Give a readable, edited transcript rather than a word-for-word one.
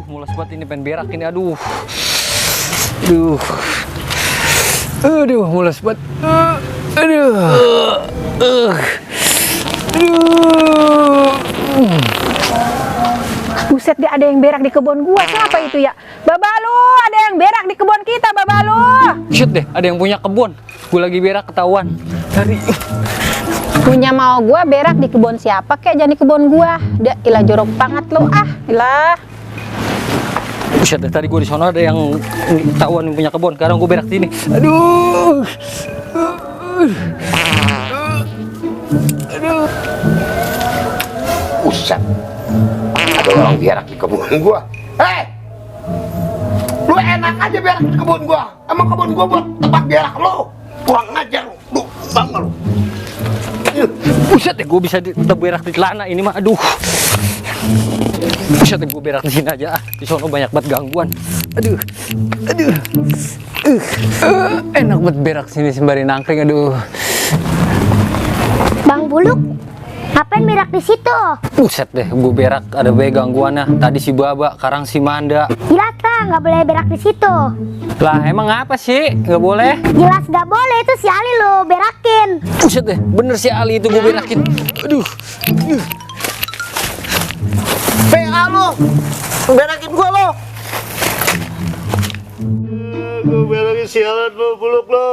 mulas banget ini, pengen berak ini. Aduh. Aduh, mulas banget. Aduh. Buset, dia ada yang berak di kebun gua. Siapa itu ya? Babalu, ada yang berak di kebun kita, Babalu. Shit deh, ada yang punya kebun. Gue lagi berak ketahuan. Dari Punya mau gua berak di kebun siapa kek, jangan di kebun gua. Dia ilah jorok banget lo, ilah. Buset deh, tadi gue di sana ada yang ketahuan yang punya kebun. Sekarang gue berak sini. Aduh. Buset, ada orang berak di kebun gua. Hei, lu enak aja berak di kebun gua. Emang kebun gua buat tempat berak lu? Kurang ajar lu, bangga lu. Buset deh, gue bisa berak di celana ini mah. Aduh. Buset deh, gue berak di sini aja. Di sono banyak banget gangguan. Aduh. Enak banget berak sini sembari nangkring. Aduh. Bang Buluk, ngapain berak di situ? Buset deh, gue berak ada banyak gangguannya. Tadi si Baba, sekarang si Manda. Jelas lah, nggak boleh berak di situ. Lah emang apa sih? Nggak boleh? Jelas nggak boleh, itu si Ali lo berakin. Buset deh, bener si Ali itu gue berakin. Aduh. PA lu, berakin gua lu. Gua berakin sialan lu, Buluk lu.